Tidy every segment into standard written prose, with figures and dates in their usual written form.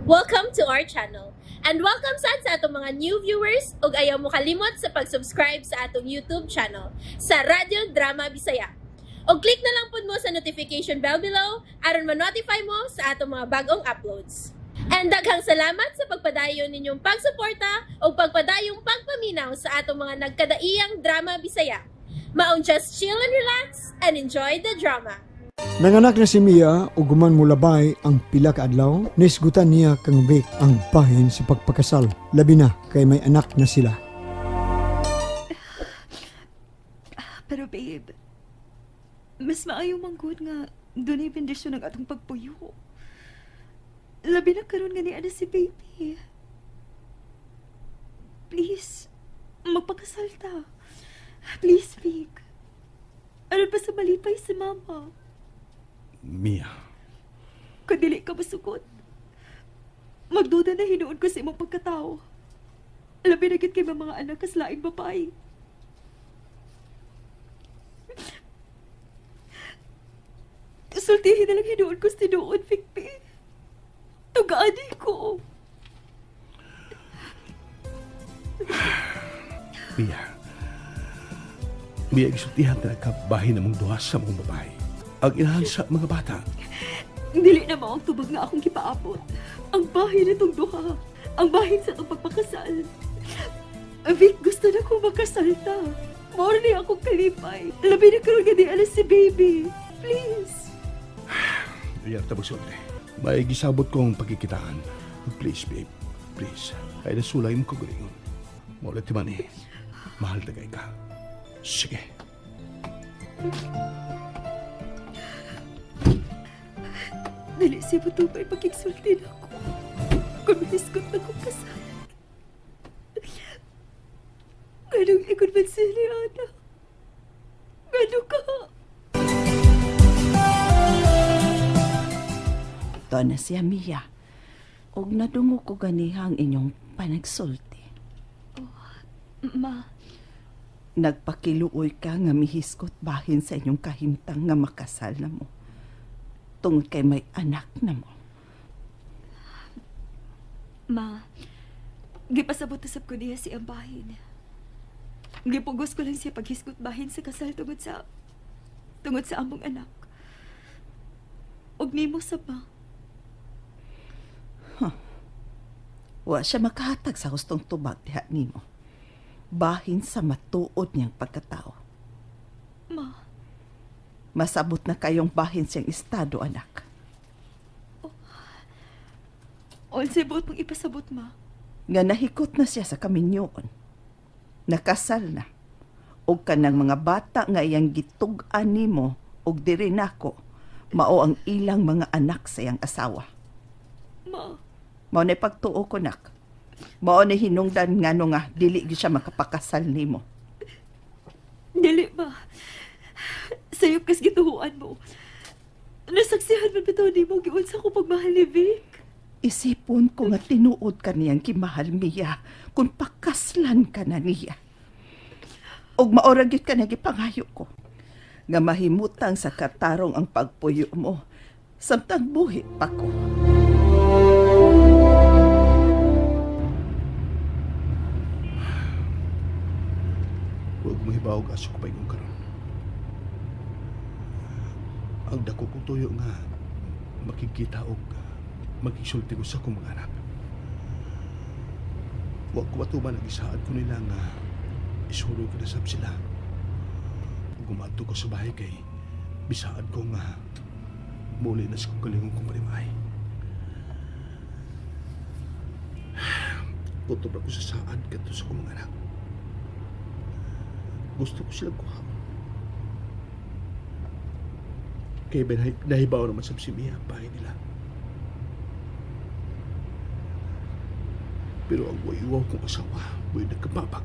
Welcome to our channel. And welcome sad sa atong mga new viewers ug ayaw mo kalimot sa pag-subscribe sa atong YouTube channel sa Radyo Drama Bisaya. Og click na lang pud mo sa notification bell below aron ma-notify mo sa atong mga bagong uploads. And daghang salamat sa pagpadayon ninyong pagsuporta ug pagpadayong pagpaminaw sa atong mga nagkadaiyang drama Bisaya. Maong just chill and relax and enjoy the drama. Nanganak na si Mia ug human molabay ang pila ka adlaw, nisgutan niya kang Vic ang bahin sa pagpakasal. Labi na kay may anak na sila. Pero babe, mas maayo manggod nga dunay bendisyon ang atong pagpuyo. Labi na karon nga ni ana si baby. Please, magpakasal ta. Please, Vic. Ano pa sa malipay si mama? Mia. Kung dili ka masukot, magduda na hinuon ko sa imong pagkatao. Labi na gid kay mga anak kas laing babae. Sultihin na lang hinuon ko sa tinuod, Vic. Tugaan ko. Mia. Mia, gisultihan talaga bahin na mong duha sa mong babae. Ang inahan sa mga bata. Dili na mao ang tubag nga akong gipaabot. Ang bahin nitong duha. Ang bahin sa itong pagpakasal. Vic, gusto na kong makasal ta. Mao ni akong kalipay. Labi na karon nga di alas si baby. Please. Iyan, tabag sulti. May gisabot kong pagkikitaan. Please, babe. Please. Kaya nasulay mo kagalingon. Maulit ti man eh. Mahal tagay ka. Sige. Dili siya matubay pagkiksulti na ako. Kung mahisgot na kong kasal. Ganong ikon man siya ni Ana. Gano'n ka? Ito na siya, Mia. Og nadungo ko ganiha ang inyong panagsulti. Oh, ma. Nagpakiluoy ka nga mihiskot bahin sa inyong kahimtang nga makasal na mo. Tungod kay may anak na mo. Ma, gipasabot usab ko niya si ang bahin. Gipugos ko lang siya paghisgot bahin sa kasal tungod sa among anak. Og nimo sab ma. Huh. Wa siya makahatag sa hustong tubag diha nimo. Bahin sa matuod niyang pagkatao. Ma. Masabot na kayong bahin siyang estado, anak. Oh. Unsay buot mong ipasabot, ma? Nga nahikot na siya sa kaminyoon. Nakasal na. Og kanang mga bata nga iyang gitug-an nimo og diri nako, mao ang ilang mga anak sa iyang asawa. Ma. Mao na pagtuo ko, nak. Mao na hinungdan ngano nga dili gyud siya makapakasal nimo. Dili, ma. Sayop kas gituhuan mo. Nasaksihan man bitaw nimo giunsa ko pagmahal ni Vic. Isipon ko nga tinuod ka niyang kimahal, Mia, kung pakaslan ka na niya. Og maora gyud ka na gipangayo ko nga mahimutang sa katarong ang pagpuyo mo samtang buhi pa ko. Huwag mo hibawag aso ko paingon karon. Ang dako kong tuyo nga makikita og magkisulti ko sa akong mga anak. Huwag ko matuman ang isaad ko nila nga isuroy ko na sab sila. Gumadto ko sa bahay kay bisaad ko nga muli na sa kong kalingon kong parimay. Kutob ako sa saad kadto sa akong mga anak. Gusto ko silang kuhaon. Kaya nahibaw naman sa si Mia ang bahay nila. Pero ang wayuwaw kong asawa, may nagkapabag.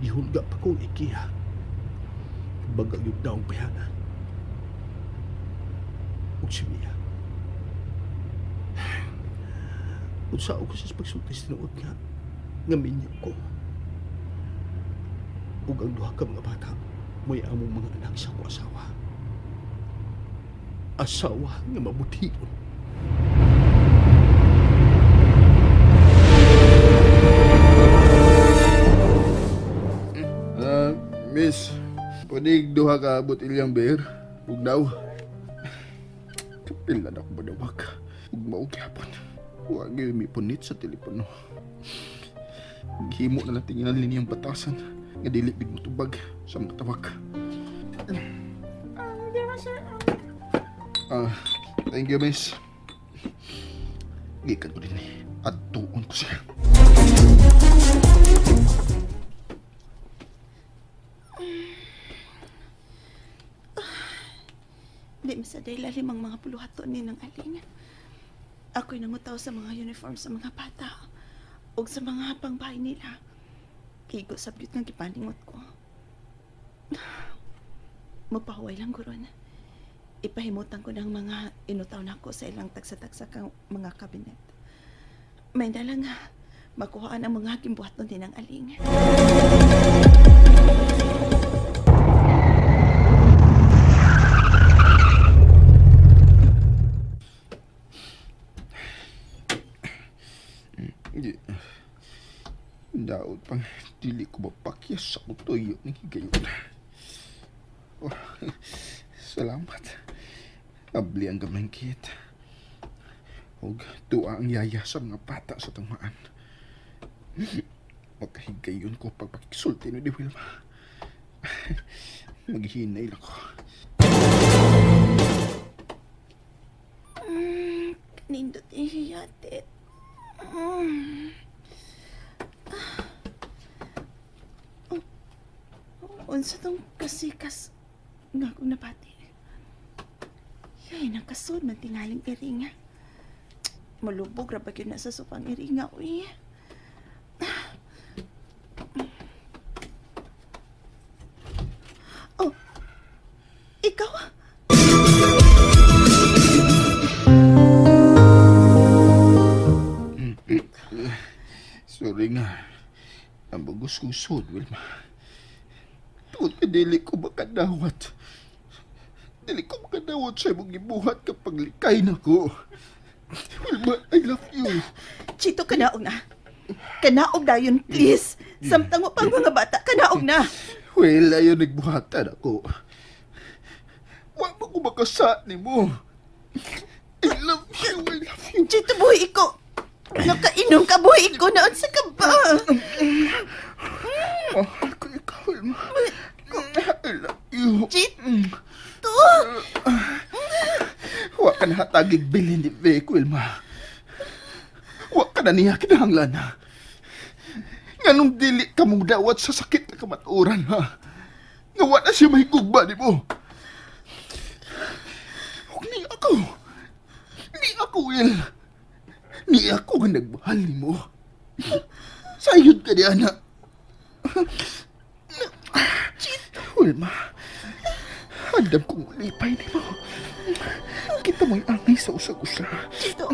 Gihulga pa kong ikiha. Bagag yung daong bayanan. Ug si Mia. Unsa ko sa pagsulti sa tinuod nga, nga minyo ko. Ug ang duha ka mga bata, may among mga anak sa akong asawa. Asawa nga mabution. Kunig duha ka botilyang beer. Ugnaw. Kapil na ako badawag. Ugmao gyapon. Wa gyud mi punit sa telepono. Gihimo na lang tinginan liniyang batasan nga dili big motubag sa mga tawag. Thank you, miss. Gikan ko din eh. At tuon ko siya. Di masaday lalim ang mga puluhaton ni ng aling. Ako'y nangutaw sa mga uniform sa mga bata o sa mga pangbahay nila. Kigo sa byut ng gipaningot ko. Magpahuway lang ko ron. Ipahimutan ko ng mga inutaw na ko sa ilang tagsa-tagsa kang mga kabinet. May nalang makuhaan ang mga gimbuhaton din ng aling. Daot pang dili ko mapakyas sa kutoyo ng higayon. Oh, salamat. Abli ang gamangkit. Og tuwa ang yaya sa mga bata sa tangmaan. Magkahigayon ko pagpaksulti ni Wilma. Maghinay lang ko. Kanindot ihiyatit. Unsa tong kasikas nga akong nabati. Yay, nakasod man tingaling iringa. Malubog ra ba gyud na sa supang iringa, uy. Oh, ikaw? Sorry nga. Ang bagus kong sud, Wilma. Tungod ka dili ko makadawat. Dili ko makadawat sa imong gibuhat kapag likay na ko. Wilma, I love you. Chito, kanaog na. Kanaog na yun, please. Samtang mo pang mga bata, kanaog na. Well, ayaw nagbuhatan ako. Wa mo ko makasa ni mo. I love you, I love you. Chito, buhi ko. Nakainom ka, buhi ko. Naon sa ka ba? Mahal ko ikaw, Wilma. I love you. Chito! Wa ka na hatagig bilin ni Vic, Wilma. Wa ka na niya kinahanglan, ha? Nganong dili ka mong dawat sa sakit na kamatuoran, ha? Nga wa na siya mahigugba ni mo. Huwag ni ako. Ni ako, Will. Ni ako nga nagmahal ni mo. Sayod ka di, anak. Chito. Wilma, andam kong lipay ni mo. Kita mo'y angay sa usag-usa. Chito.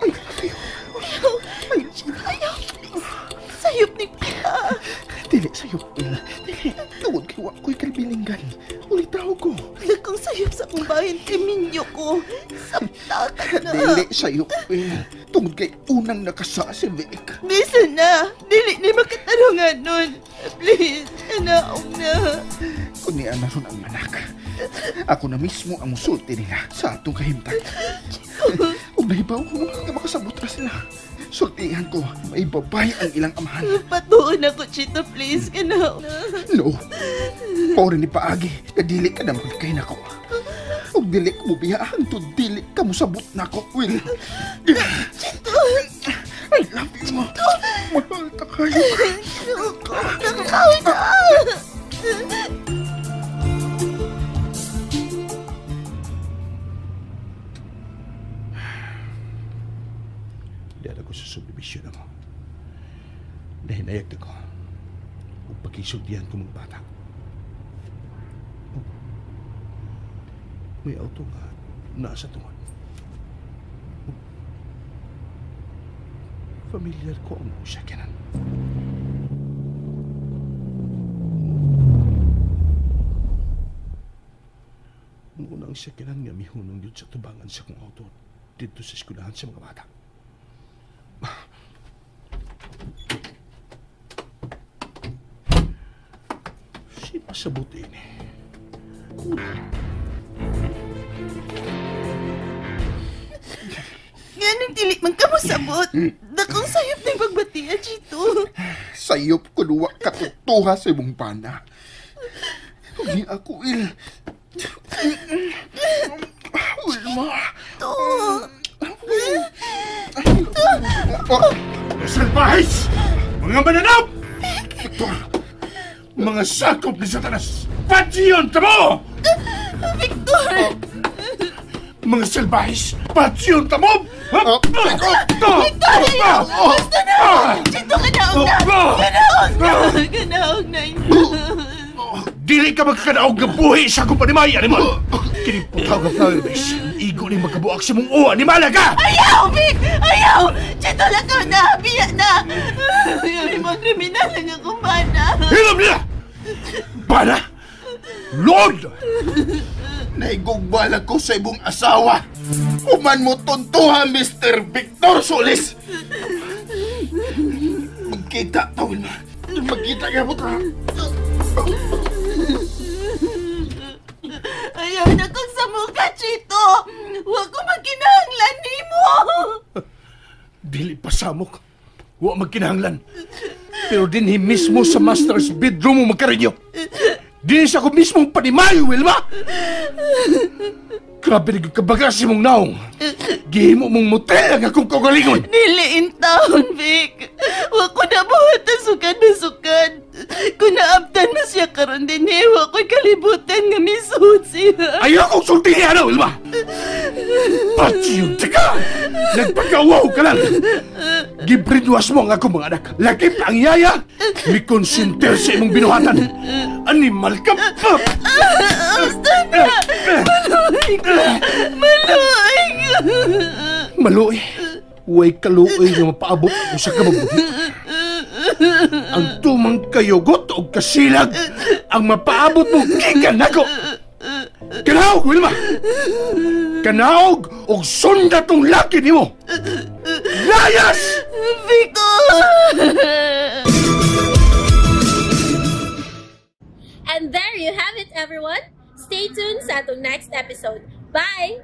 I love you. I love you. Ayaw, please. Sayop ni kita. Dili, sayop. Dili. Tungod kay wa ko'y kalbilinggan. Ulitaw ko. Lakang sayop sa akong bahin kay minyo ko. Sabtakan na. Dili, sayop. Tungod kay unang nakasa si Vic. Bisa na. Dili ni makatarungan nun. Please, kanaog na. Kung niya na ron ang anak, ako na mismo ang musulti nila sa atong kahimtang. Ug nahibaw ko nga makasabot ra sila. Sultihan ko, may babay ang ilang amahan. Patuon ako, Chito, please. Kanaog na. No. Pore ni paagi, kadili ka na magkay nako. Ug dili ko mobiya hangtod dili ka mosabot nako, Will. Chito! I love you, ma. Mahal ta kayo. Kanaog na! Diyan ako sa subdivision mo. Nahinayag na ko. Kung pagkisultihan ko mga bata. Oh. May auto nga nasa tungan. Oh. Familiar ko ang sakyanan. Muna ang sakyanan nga mihunong yun sa tubangan sa kong auto dito sa eskwelahan sa mga bata. Si Sabot ini. Ganong dili man ka mo sabot. Dakong sayop ng pagbatian, Chito. Sayop ko luwa katutuha sa imong pana. Hindi ako il. Wilma. To. Salbahis! Mga mananap! Victor! Mga sakop ni Satanas! Patyon tamo! Victor! Mga salbahis! Patyon tamo! Victor! Ayaw! Basta na! Chito, kanaog na! Kanaog na! Kanaog na! Dili ka magkakanaog nga buhi sa akong panimay, animal! Kiniputaw nga flower base. Igo ni magkabuak sa mong uwa, animala ka! Ayaw, Vic! Ayaw! Chito lang ka na! Biya na! Ayaw mo kriminal lang akong bana! Hilam nila! Bana! Lord! Naigugbala ko sa ibong asawa. Human mo tontuha, Mr. Victor Solis! Magkita ta, Wilma. Magkita ka mo ta. Ayaw na kong samuka, Chito! Huwag ko magkinahanglan nimo! Dili pa samok. Huwag magkinahanglan. Pero dinhi mismo sa master's bedroom mo magkarinyo. Dinhi sa ako mismong panimayo, Wilma! Grabe na kabagas mong naong. Gihimo mong motel ang akong kaugalingon. Dili in town, Vic. Huwag ko na buhat ang sukad na sukad. Kung naabtan mo siya karon din, huwag ko'y kalibutan nga misuod siya. Ayaw kong sultihin, ano, Wilma! Pati yung tsaka! Nagpagkawaw ka lang! Gibrinwas mo ang akong mga anak. Lakip ang yaya! Mikonsinter sa imong binuhatan. Animal ka pa! Basta na! Maluoy ka! Maluoy ka! Maluoy? Huwag kaluoy nga mapaabot o sa kamabuhi. Ang tumang kayugot o kasilag ang mapaabot mo gikan nako. Kanaog, Wilma! Kanaog og sunda tong laki nimo! Layas! Victor! And there you have it, everyone! Stay tuned sa atong next episode. Bye!